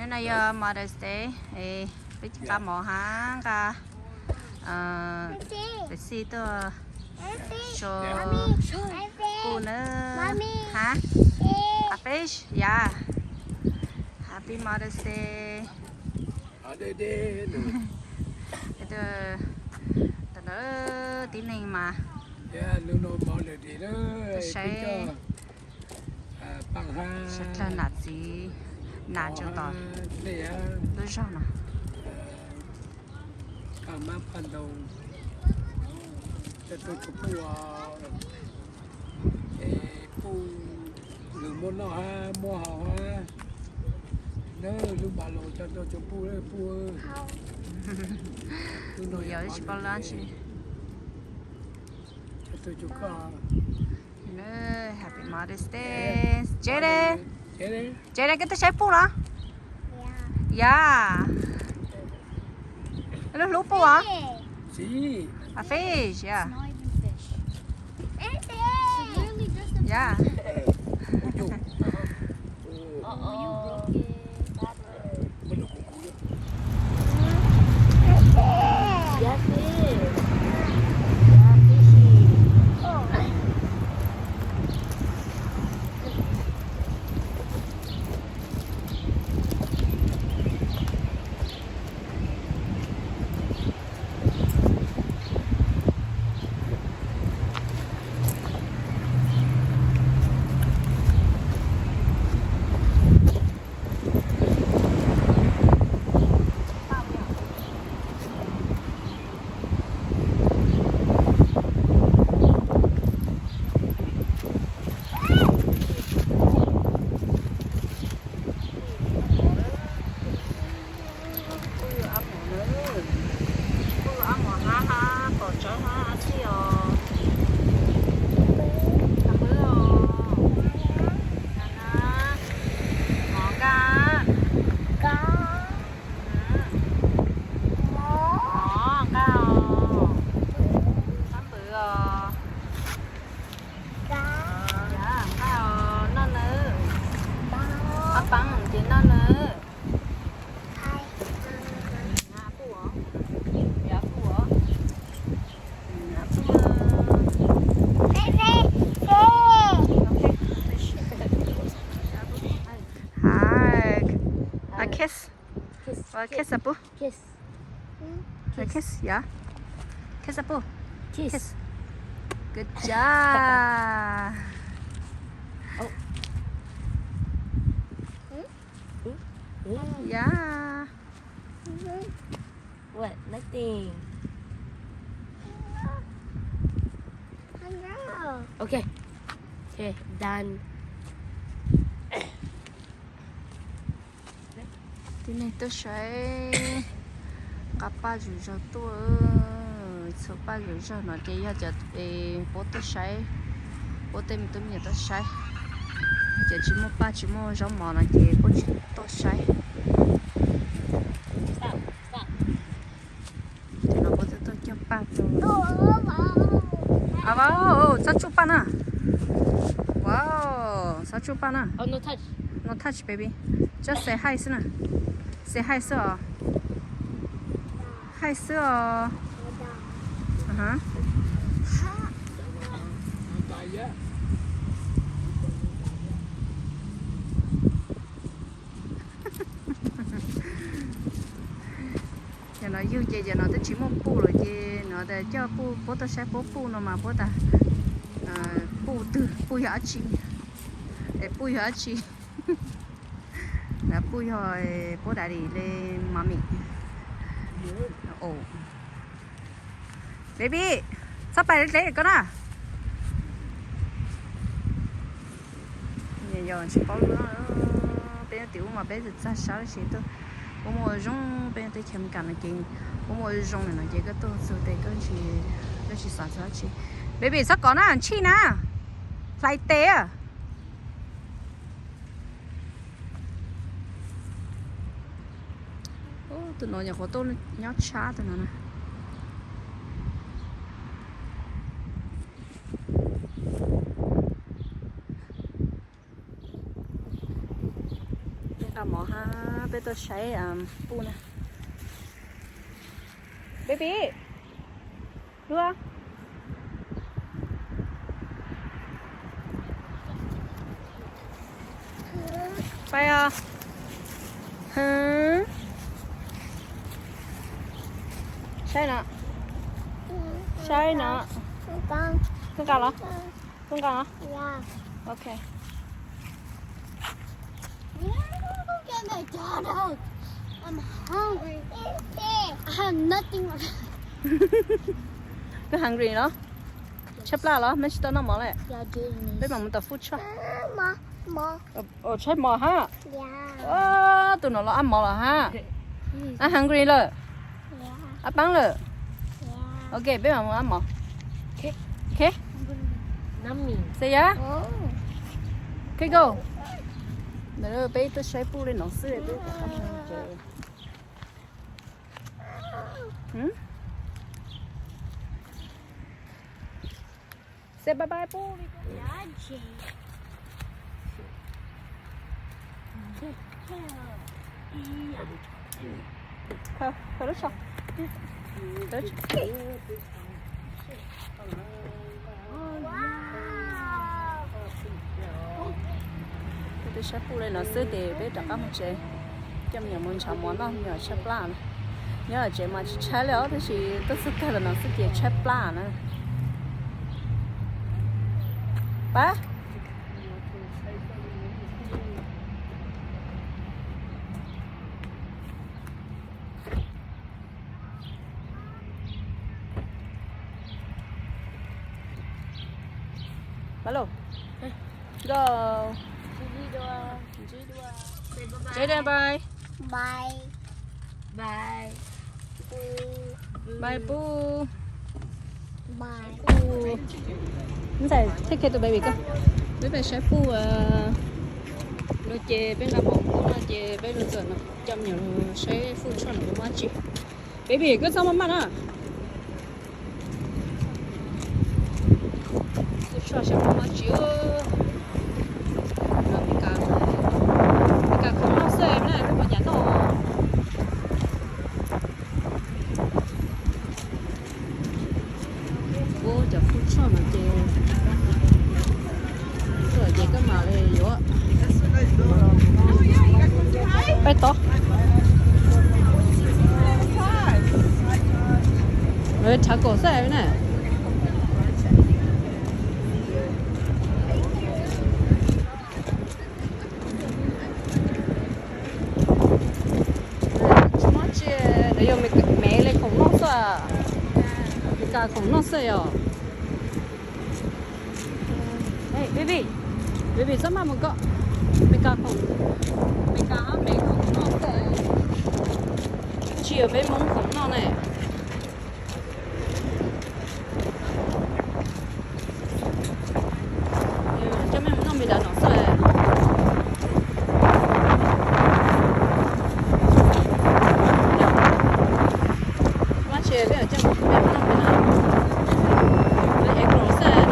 Hnub no yog Mother's Day, peb nqa mov hab nqa pes xij tuaj tso puj nawb. Hab, a fish, yeah. Happy Mother's Day. Tam no tib neeg mas tuaj saib, saib dlawg nam txiv, nam tso tom lub zog no. Puj, lwm muab noj hab muab haus hab, lub npa los coj tuaj tso puj puj. Yog tsis paub lab tsi. Happy Mother's Day. Jaden, Jaden, koj twb saib puj los? Yog. Lub hlub puj os? A fish, yeah. Yeah. Kuj yuav ab mos na, kuj yuav ab mos hab hab pom tsob hab ab txij os. Ab npwb os, na na, mov nqaj, mov nqaj os, ab npwb os, nqaj os, noj nawb, ab paab ces noj nawb. Hug. A kiss. Kiss. Kiss. A kiss, yeah. Kiss, Apu. Kiss. Kiss. Good job. Oh. Hmm? Hmm? Hmm? Yeah. What? Nothing. Okay. Okay, done. Tib neeg tuaj saib, nqa paj zom zaws tuaj, txhua paj zom zaws no ces yog cov puab tuaj saib, puab tej me tub me nyuam tuaj saib. Ces tsis muaj paj tsis muaj zaub mov no ces puab tsis tuaj saib. Ces no puab twb tuaj cog paj rau. Txhob tsuj paj na. Wow, txhob tsuj paj na. No touch, baby. Just say hi xwb na. Say hi xwb os. Hi xwb os. Yog no yug ces yog no twb tsis muaj puj lawm ces no coj puj, puab tuaj saib puab puj no mas puab tas puj twg, puj yog dab tsi, es puj yog dab tsi. Puj yog puab daddy le mommy. Baby, txhob pais deb deb koj na. Yog tsis paub lub, peb nyob tim ub mas peb txawj sab tab sis tuaj, puab muaj zoo, peb nyob teb chaws Amelikas no ces puab muaj zoo no ces koj tuaj txug tes koj tsis, koj tsis xav txog dab tsi. Baby txhob kov na, ntshij na, hlais tes. Tus no nyuam qhuav tuaj nyob tshab tus no na. Mov hab peb tuaj saib puj na. Baby, luag. Pais os. Saib no. Saib no. Koj nqa los? Koj nqa los? Ok. I'm hungry. I have nothing. Koj hungry los? Tshaib plab los? Mej tsis tau noj mov lawm? Peb mam mus tom food truck. Tshaib mov hab. Tus no los ab mov los hab. Ab hungry lawm. Ab paab lawm. Ok, peb mam mus ab mov. Ok. See ya. Ok, go. Ntawd peb tuaj saib puj li no xwb. Say bye bye puj li. Peb tuaj saib puj li no xwb ces peb rov qab mus tsev. Coj me nyuam mus nrhav mov noj, me nyuam tshaib plab na. Nyob tsev mas tsis tshaib li os, tab sis tuaj txog kawg los no xwb ces tshaib plab na. Pab. Pab los. Go. Say bye bye. Bye. Bye puj. Bye puj. Bye. Ntxawm, take care to baby koj. Peb pais saib puj no ces peb nqa mov puj no ces peb lug txawm no coj me nyuam saib food truck no puas muaj dab tsi. Baby, koj txhob maj maj na. Food truck saib puas muaj dab tsi. Los Mes Kas, Mes Kas khoom noj xwb na, peb puas nyiam noj. Ua cov food truck no ces tuaj ces koj mam li yuav. Peb tod. Lawv thav kaum xwb na. Tsis muaj tsi, lawv yuav Mes Kas khoom noj xwb, Mes Kas khoom noj xwb yom. Baby, baby txhob maj mus koj. Mes Kas khoom, Mes Kas hab Mes khoom noj xwb, tsis yog peb Hmoob khoom noj ne. Coj mej mus noj Mes Kas khoom xwb. Muab tsis peb coj mej mus noj Mes Kas, egg roll xwb.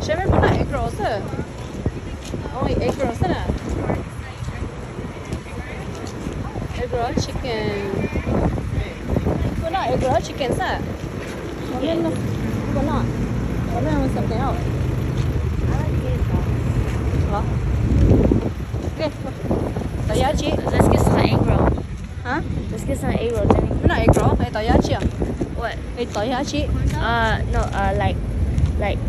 Saib mej mus noj egg roll xwb. Only egg roll xwb na. Egg roll chicken. Koj noj egg roll chicken xwb. Koj noj, koj noj something else. Hov. Ok. Tod yog dab tsi? Let's get some egg roll. Hah? Let's get some egg roll, Jenny. Mej noj egg roll, es tod yog dab tsi? What? Es tod yog dab tsi? Uh, no, uh, like, like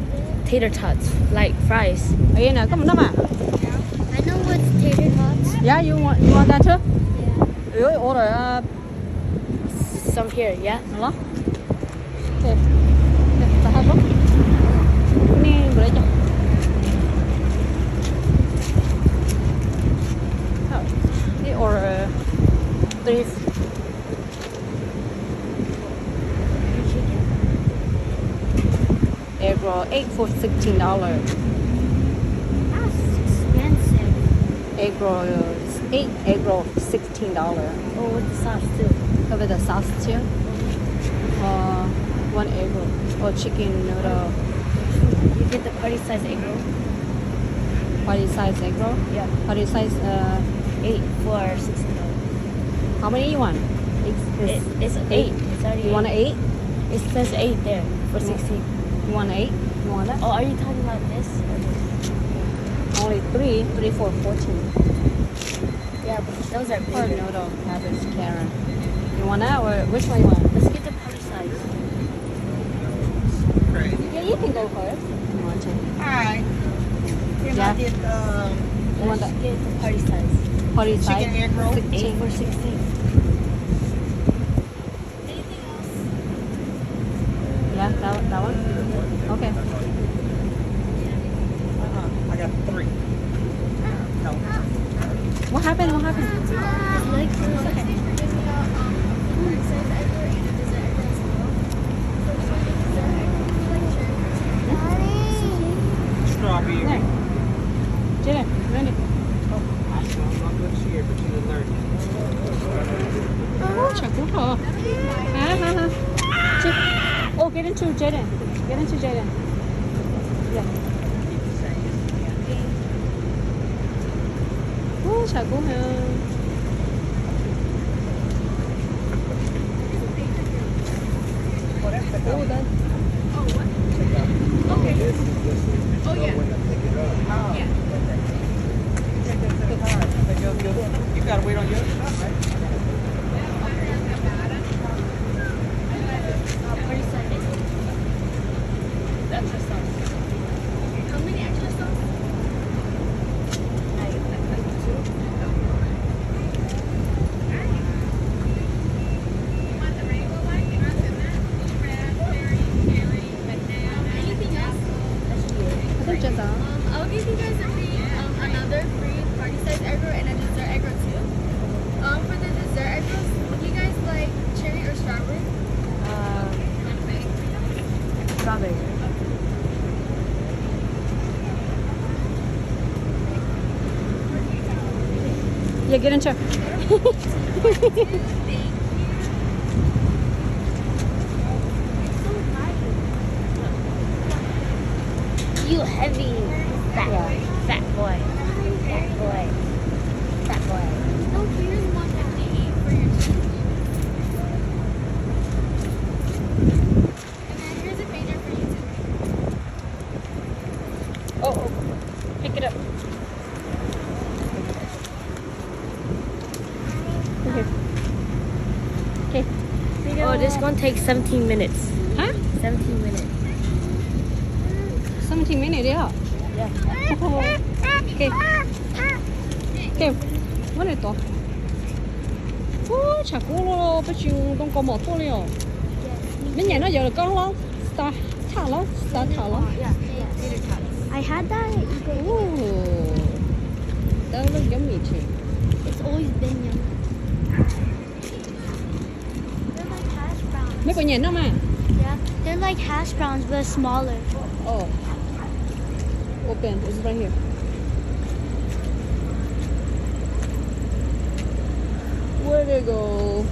tater tots, like fries. Okay, no, koj mus noj mas. I know what's tater tots. Yeah, you want, you want that too? Yeah. You order, uh, some here, yeah? Los. Okay. Tod hab koj. Ni nkaus li cas? Ni order three. Egg roll, eight for sixteen dollars. That's expensive. Egg roll is eight egg roll, sixteen dollars. Oh, with the sauce too. Oh, with the sauce too? Uh, one egg roll or chicken noodle. You get the party size egg roll. Party size egg roll? Yeah. Party size, uh, eight for sixteen dollars. How many you want? It's, it's, it's eight. It's already, you want an eight? It says eight there for sixteen. You want eight? You want that? Oh, are you talking about this or this? Only three, three for fourteen. Yeah, but those are bigger. Or noodle cabbage, Karen. You want that or which one you want? Let's get the party size. Crazy. Yeah, you can go for it if you want to. All right. Can I get, um, let's get the party size. Party size? Chicken egg roll? Sixteen. Eight for sixteen. Anything else? Yeah, that, that one? Okay. Uh-uh, I got three. No. What happened? What happened? It's okay. Strawberry. There. Jaden, run it. Ua, tshav kub hlo. Hais, hais, hais. Oh, get into Jaden. Get into Jaden. Yeah. Ua, tshav kub heev. Oh, that's the, oh, what? Okay. Oh, yeah. Yeah. You gotta wait on yours. What is that? Extra sauce. How many extra sauce? Like, like two. You want the rainbow one? Red, berry, cherry, banana. Anything else? That should be it. I think just that. Um, I'll give you guys a free, um, another free party size egg roll and a dessert egg roll too. Um, for the dessert egg rolls, would you guys like cherry or strawberry? Um, strawberry. Yeah, get in chair. You heavy, fat, fat boy, fat boy, fat boy. No, here's one fifty for your two. And then here's a pager for you too. Oh, oh, pick it up. Okay. Okay. Oh, this one takes seventeen minutes. Huh? Seventeen minutes. Seventeen minutes, yeah. Yeah. Oh. Okay. Okay. What is it? Ua, tshav kub los peb tsis zoo nkauj mom tuaj li os. Meb nyiam no yog lawv koj los? Star Tart los? Star Tart los? Yeah, yeah, tater tots. I had that. Ooh, that looks yummy too. It's always been yummy. They're like hash browns. Meb puas nyiam no mas? Yeah, they're like hash browns but smaller. Oh. Open. It's right here. Where'd it go?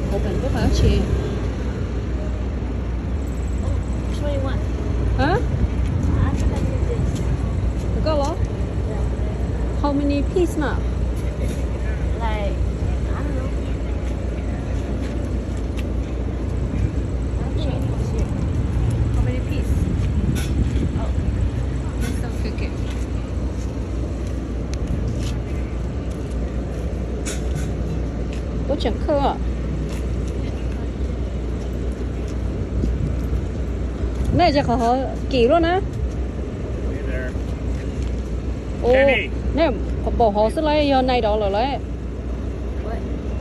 Ua, peb qhov tsev. Hah? Koj los? How many piece na? Like, I don't know. How many piece? Oh, let's go cook it. Ua, tseem khawb os. Nej ces qhov hauv kim luaj na. Ua, nej npaum hauv xwb los yog nine dollar lawm?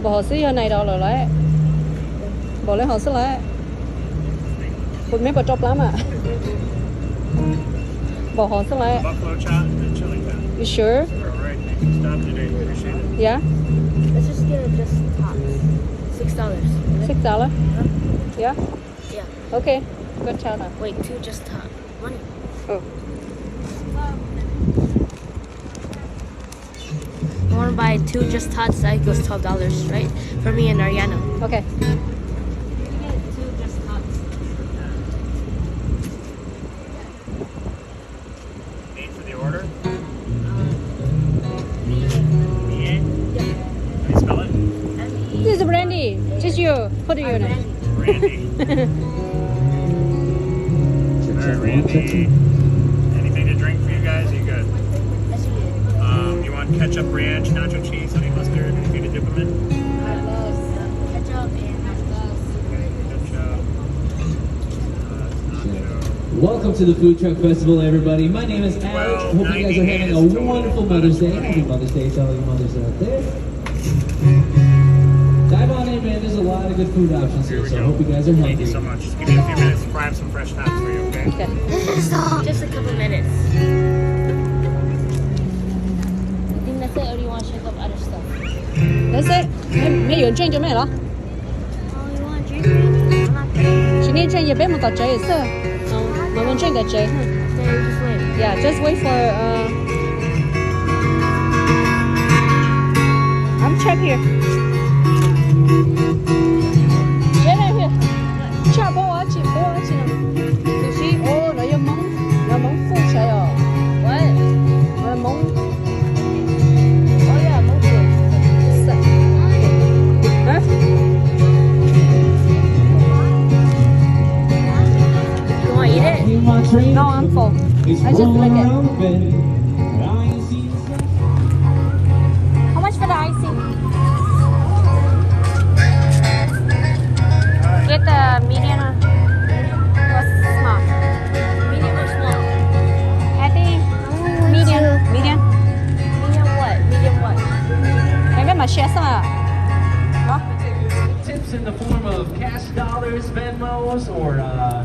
Npaum hauv xwb yog nine dollar lawm? Npaum li hauv xwb lawm? Kuv meb puas rau plab mas? Npaum hauv xwb lawm? You sure? Yeah. Let's just get it, just tots. Six dollars. Six dollar? Yeah. Yeah. Okay. Go tell them. Wait, two just tots. Money. Oh. I want to buy two just tots. That equals twelve dollars, right? For me and Ariana. Okay. Can you get two just tots? What are your name? Randy. All right, Randy. Anything to drink for you guys? You good? Um, you want ketchup, ranch, nacho cheese, honey mustard, anything to dip 'em in? I love ketchup and nachos. Okay, ketchup. Uh, nacho. Welcome to the Food Truck Festival, everybody. My name is Alex. Hope you guys are having a wonderful Mother's Day. Happy Mother's Day to all your mothers out there. Dive on in, man. There's a lot of good food options here, so I hope you guys are hungry. Thank you so much. Just give me a few minutes to fry up some fresh tots for you, okay? Okay. Just a couple minutes. You think that's it, or do you want to shake up other stuff? That's it. 没有人 drink 就没有了。 Tsis nej ntseeg ces peb mus tom tsev xwb. Mas mus ntseeg tom tsev. Yeah, just wait for, uh, I'm check here. Tsam pab ua tsi, pab ua tsi no. Tus sib, o, no yog Hmoob, no Hmoob food sas os. What? No Hmoob. Oh yeah, Hmoob food. Huh? You want to eat it? No, I'm full. I just lick it. How much for the icing? Get the medium or small? Medium or small? I think medium. Medium. Medium what? Medium what? Tips in the form of cash dollars, Venmos, or uh,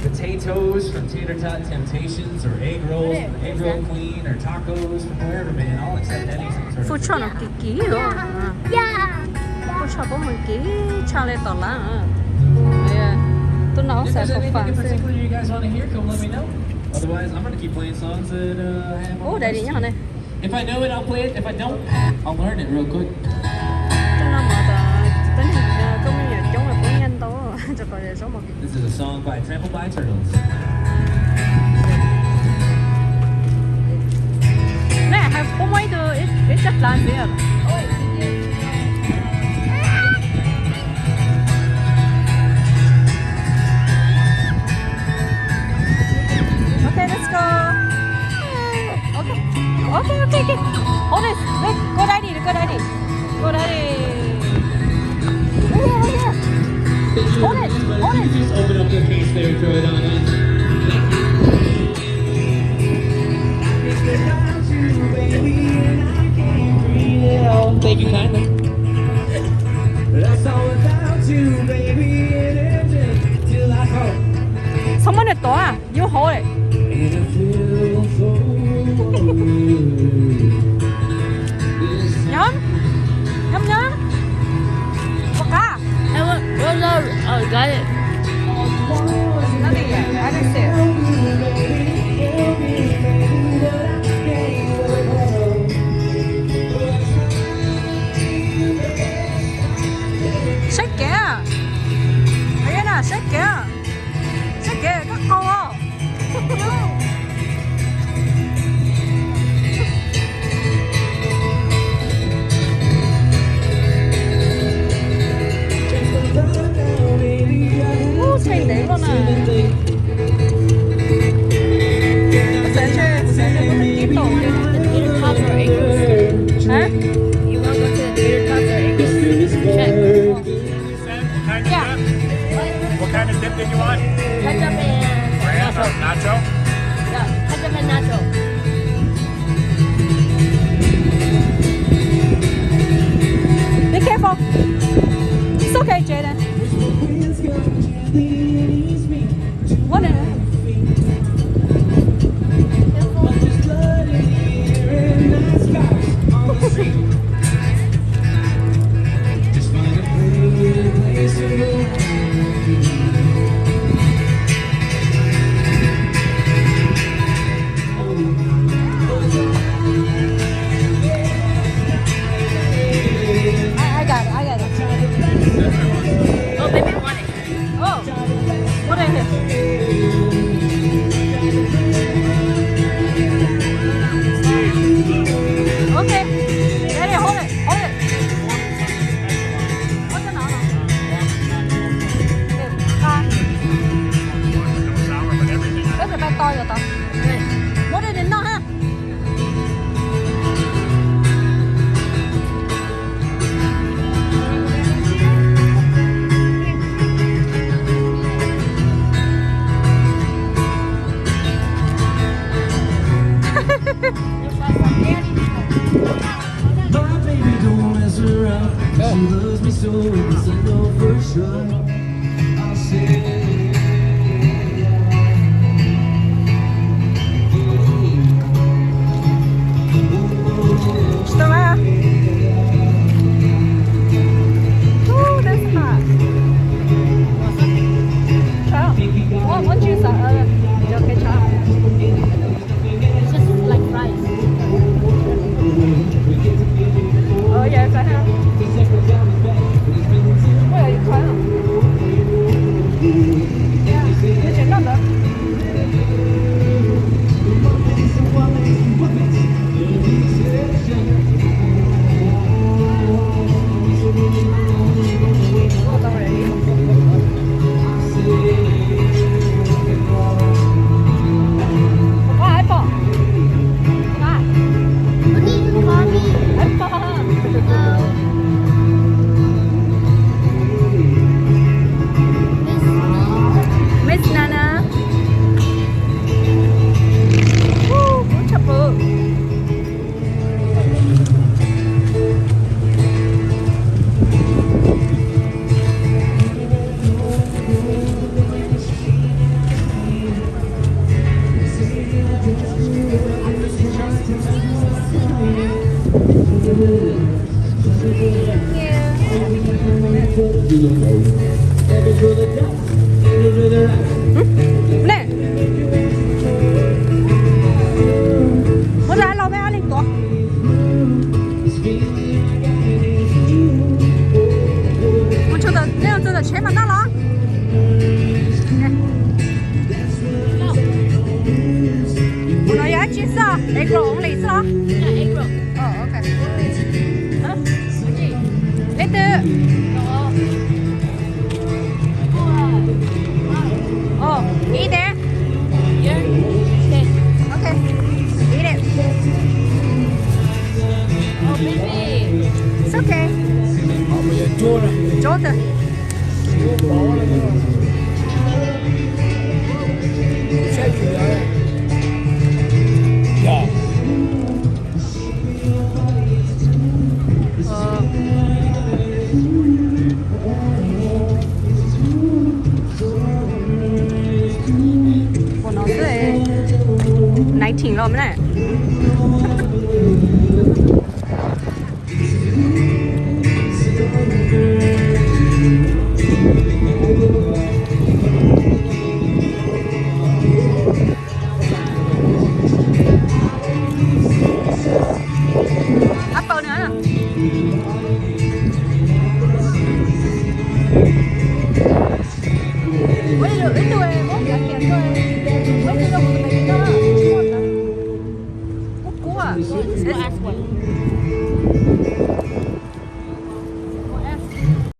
potatoes from Tater Tot Temptations, or egg rolls from the Egg Roll Queen, or tacos from wherever, man. I'll accept any sort of. Food truck no kim kim os. Food truck pab mus kim tshaj li tom lab. Tus no xav fam fam xwb. Ub, dai li nyob ne. If I know it, I'll play it. If I don't, I'll learn it real quick. Coj no mas tas, koj me nyuam coob los poob nyiaj ntau, rau qhov zaub mov. This is a song by Temple by Turtles. Neb hais puas muaj ib tug, ib, ib tsab plab ntxiv. Okay, let's go. Okay, okay, okay, okay. Hold this. Wait, go daddy, go daddy. Go daddy. Right here, right here. Hold it, hold it. Just open up the case there and throw it on in. Thank you kindly. Txhob muab nws tuav, yuav hauv lawm. Nyob, nyob, nyob. Puas qab? Nothing yet. I didn't see it. Saib kev, saib kev, saib kev koj qau. Ub, tshee ntev loj na. Xav ntshe, xav ntshe muaj neeg kib tau. Huh? You wanna go to the Tater Tots or Egg Rolls? Check. What kind of dip? What kind of dip did you want? Ketchup and nacho. Nacho? Yeah, ketchup and nacho. Be careful. It's okay, Jaden. What? I, I got it, I got it. Oh, baby want it. Oh, put it here. Okay. Daddy, hold it, hold it. Hold it on. Thim los na.